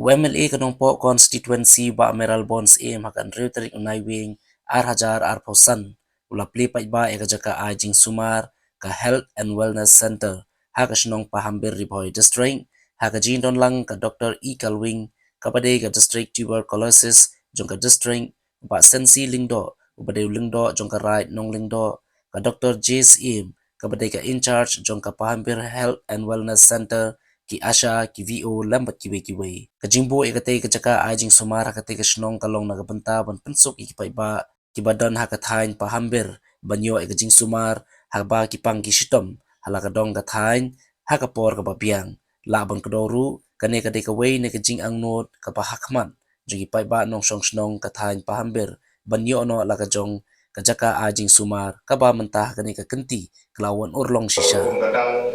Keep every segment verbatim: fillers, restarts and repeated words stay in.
U M L A ka Nongpoh Constituency, Bah Mayralborn Syiem, ha ka hynriew tarik u Naiwieng ar hajar arphew san, u la plie paidbah ïa ka jaka ai jingsumar ka Health and Wellness Center ha ka shnong Pahambir, Ri Bhoi District, ha ka jingdon lang ka Doktor E Kalwing, kaba dei ka District Tuberculosis jong ka District, Bah Sensi Lyngdoh, uba dei u Lyngdoh jong ka Raid Nonglyngdoh, ka Doktor J Syiem, kaba dei ka in charge jong ka Pahambir Health and Wellness Center, ki ASHA, ki V O lem bad kiwei kiwei. Ka jingbuh ïa katei ka jaka ai jingsumar ha katei ka shnong ka long na ka bynta ban pynsuk ïa ki paidbah kiba don ha ka thaiñ Pahambir ban ïoh ïa ka jingsumar haba ki pang ki shitom ha la ka dong ka thaiñ ha ka por kaba biang. Lah ban kdew ruh, kane ka dei kawei na ka jingangnud kaba hakhmat jong ki paidbah nongshong shnong ka thaiñ Pahambir ban ïoh noh la ka jong ka jaka ai jingsumar kaba mynta ha kane ka kynti ka la wan urlong shisha. Kum ka dang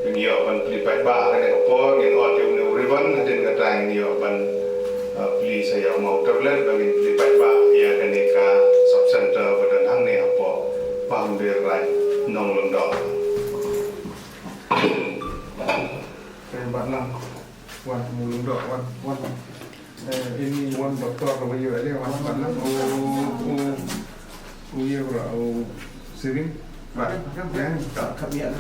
ngin ïoh ban plie paidbah ha kane ka por, ngin ot ïa une u ribbon, hadien kata ngin ïoh ban, uh, plie sa ïa u maw tablet ba ngin plie paidbah ïa kane ka sub center ba don hangne hapoh Pahambir, Raid Nonglyngdoh. Kren bad lang. Wan, Nonglyngdoh, wan, wan. Eh, ini wan doktor kaba ïoh ïa wan, wan lang. U, u, u ïa u, u Sirin. Bad, kan, kan, kan, kan, kan.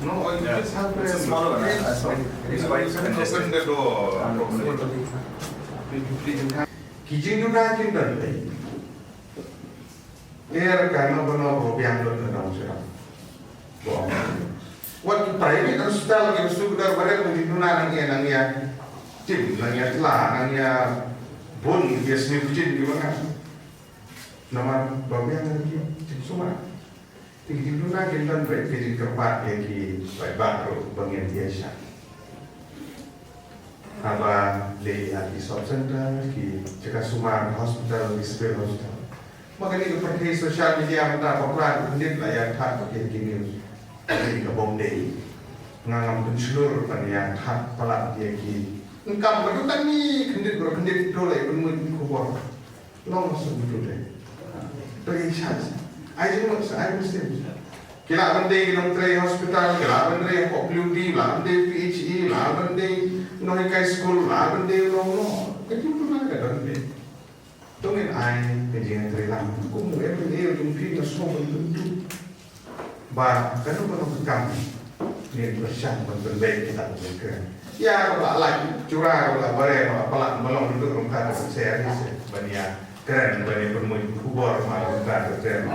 No, I just have a small one. It's quite congested. Open the door. Ki jingduna kin don. Ter ka no, no, no, biang lut na dong sha dong. Wat ki private hospital ki su dar barel ki jingduna nang ïa, nang ïa. Tim nang ïa tla, nang ïa bun, ïa sni kuchin ki banga. Namar ba biang ki jingsumar. Te ki jingduna kin don bad ki jingkyrpad ïa ki paidbah ruh ba ngin ïa shah. Haba leit ha ki sub center, ki jaka sumar, hospital, ki civil hospital. Ma kane ka pyrthei social media mynta bakla khyndiat la ïa thad ba ki, ki news. Kane ka bym dei. Nga ngam pynshlur ban ïa thad palat ïa ki. Ngam ba tu tang ni khyndiat ba khyndiat tu la ïa pynmih khubor. Long suk tu dei. Dei sha. Ai jingmut sa ai mynsiem. Ki lah ban dei ki nongtrei hospital, ki lah ban dei hapoh P W D, lah ban dei P H E, lah ban dei nonghikai skul, lah ban dei long long. Ka jingduna ka don beit. To ngin ai ka jingtrei lang. Kum u M L A jong phi nga sngewbha ban pynduh. Ba kano kano ka kam ngin pyrshang ban pynbeit kita ki jingkren. Ïa kaba la lait jura, kaba la bareh, kaba la palat, ba long duduk ryngkat ka shisha, ban ïa kren, ban ïa pynmih khubor, ma ryngkat ka kren.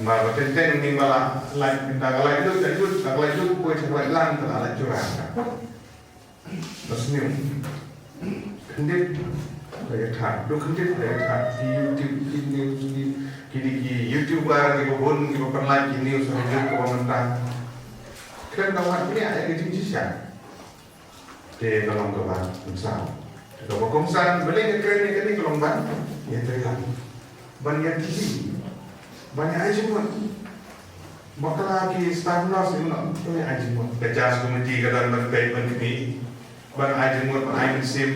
Ma ba teng teng ni ba la lait, mynta ka lait lut, ka lut, ka lait lut, poi ka lait lang, ka la lait jura. Ba sniew. Khyndiat la ïa thad, duk khyndiat la ïa thad. Ki YouTube, ki news, ki, ki dei ki YouTuber, kiba bun, kiba pynlait ki news ha ka juk kaba mynta. Khlem da wat ïa ka jingshisha. Te ka long kaba kongsan. Kaba kongsan, balei nga kren ïa kane ka long ban ïa trei lang. Ban ïa khih. Ban ïa ai jingmut. Bakla ki staff nurse, you know, to ïa ai jingmut. Ka judge committee ka don ban peit ban khmih. Ban ai jingmut, ban ai mynsiem.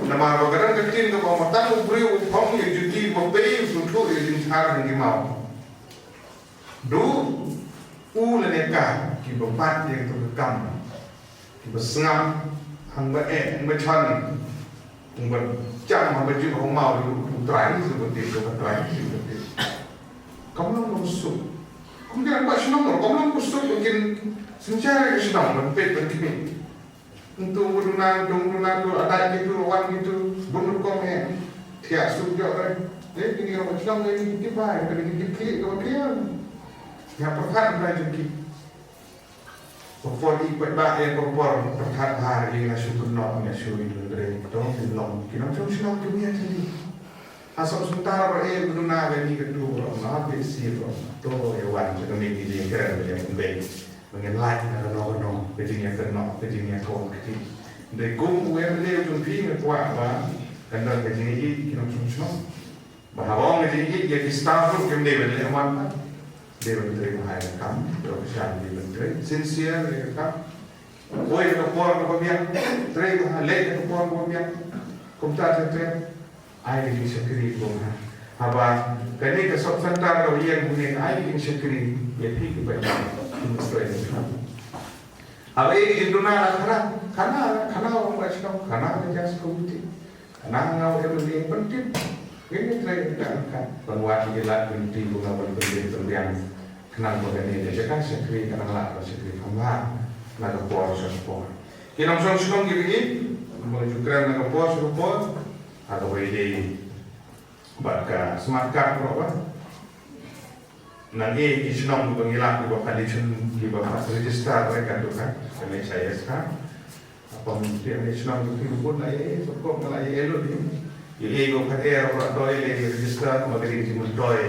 Namar ba ka don ka ktien kaba ong, tang u briew u phong ïa duty ba pei, u sngewthuh ïa jingshar jong ki maw. Duh u lane ka kiba bat ïa kato ka kam. Kiba sngap, hangba eh, hangba jan, hangba jam, hangba ju, hangba maw, u trai, u trai, u trai. Kam long ba suk. Kum ki rangbah shnong ruh kam long ba suk, kin synshar ïa ka shnong ban peit ban khmih. Ntu ba duna, ntu ba duna, ntu la dait kitu, la wan kitu, bun rukom eh. Thiah suk jok eh. Eh, kine ki rangbah shnong eh, kine ki bai, kine ki khlieh, kine ki bai. Ïa pyrkhat ïa ki. Ba por ïa pynbah ïa ka por pyrkhat bha ïa nga shu kynnoh nga shu ïa lynrei to ïa long ki nongshong shnong ki mih ha Delhi. Ha Sohsyntar ba ïa ba duna ba ïa katu ba long ha B C ba long to ïa wan ka mih ki jingkren ba ïa pynbeit ba ngin lait na kano kano ka jingïakynnoh ka jingïakhun ka jing. Dei kum u M L A u jong phi nga kwah ba kan don ka jingïaid ki nongshong shnong. Ba haba ong ka jingïeit ïa ki staff ruh kim dei ban leh wan pat. Dei ban trei bha ïa ka kam, profession dei ban trei, sincere ïa ka kam. Poi ha ka por kaba biang, trei bha, leit ha ka por kaba biang. Kumta te trei, ai ïa ki shakri kiba bha. Haba kane ka sub center ka ïeng hangne, ai ki shakri ïa phi kiba ïeng. Haba ïa ki duna la khana, khana, khana u rangbah shnong, khana u judge committee, khana nga u M L A, ban tip. Ngin ïa trei ka ka ban wad ïa la committee ba nga ban pynbiang pynbiang. Khnang ba kane ka jaka shakri ka nang lah ban shakri kham bha na ka por sha ka por. Ki nongshong shnong kiba ïeit, ba ju kren na ka por sha ka por, ha kaba ïadei bad ka smart card baroh ba. Nang ïa ki shnong kiba ngi lah, kiba pat dei shnong kiba pat register, eh, katto katne N H I S ka. Apa mesti ane shnong kiba bun la ïa, sokong la ïa lut ïa. Ïa ïa kiba pat eh, baroh dei la ïa register, ma ka dei ka jingmyntoi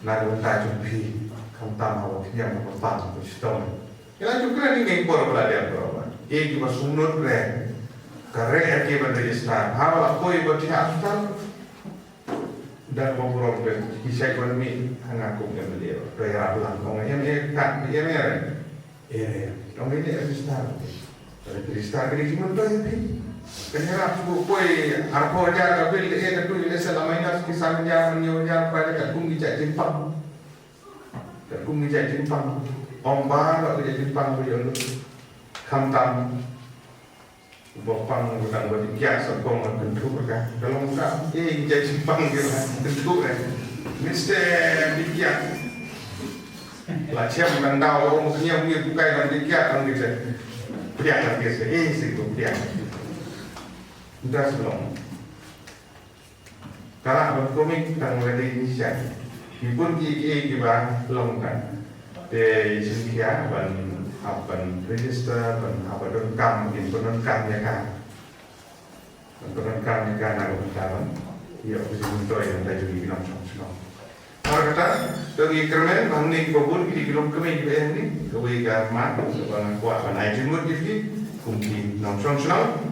na ka bynta jong phi. Khamtam haba khñiang haba pang, ba shitom. Ïa la ju kren ïa ngi por ba la dep baroh ba. Ïa kiba sngewnud re, ka reh ïa ki ban register. Haba la poi ba thiah hospital, da ba burom ba ki shait ban mih ha nga kum M L A. To ïarap lang, ong M L A kat, M L A re. Eh, ong ine register. Register ka dei jingmyntoi ïa phi. Kan ïarap shu poi arphew hajar ka bill, eh, ka tu ïa lehse la minus ki san hajar, hynñiew hajar, ba dei katkum ki jait jingpang. Katkum ki jait jingpang. Ong ba la ki jait jingpang ba ïoh lut. Khamtam. Ba pang ba dang ba dikhiah sokong ba kynthup ka. Ka long ka, eh, jait jingpang ki ba kynthup eh. Mister Dikhiah. La chem dang daw, ong khñiang ngi bukai ban dikhiah, ong kita. Pdiang lagi se, eh, si ko pdiang. Nda shlong. Ka lah ban kumne tang lade ngi sha. Ki bun ki ki kiba long kan. Te i sngewkhia ban hap ban register, ban hap ban donkam, ban pyndonkam ïa ka. Ban pyndonkam ïa ka na ka bynta ban ïoh ka jingmyntoi na ka bynta jong ki nongshong shnong. Namar kata, to ngi kyrmen ba hangne kiba bun ki dei ki longkmie kiba ïeng hangne, kawei ka mat kaba nga kwah ban ai jingmut ïa ki kum ki nongshong shnong.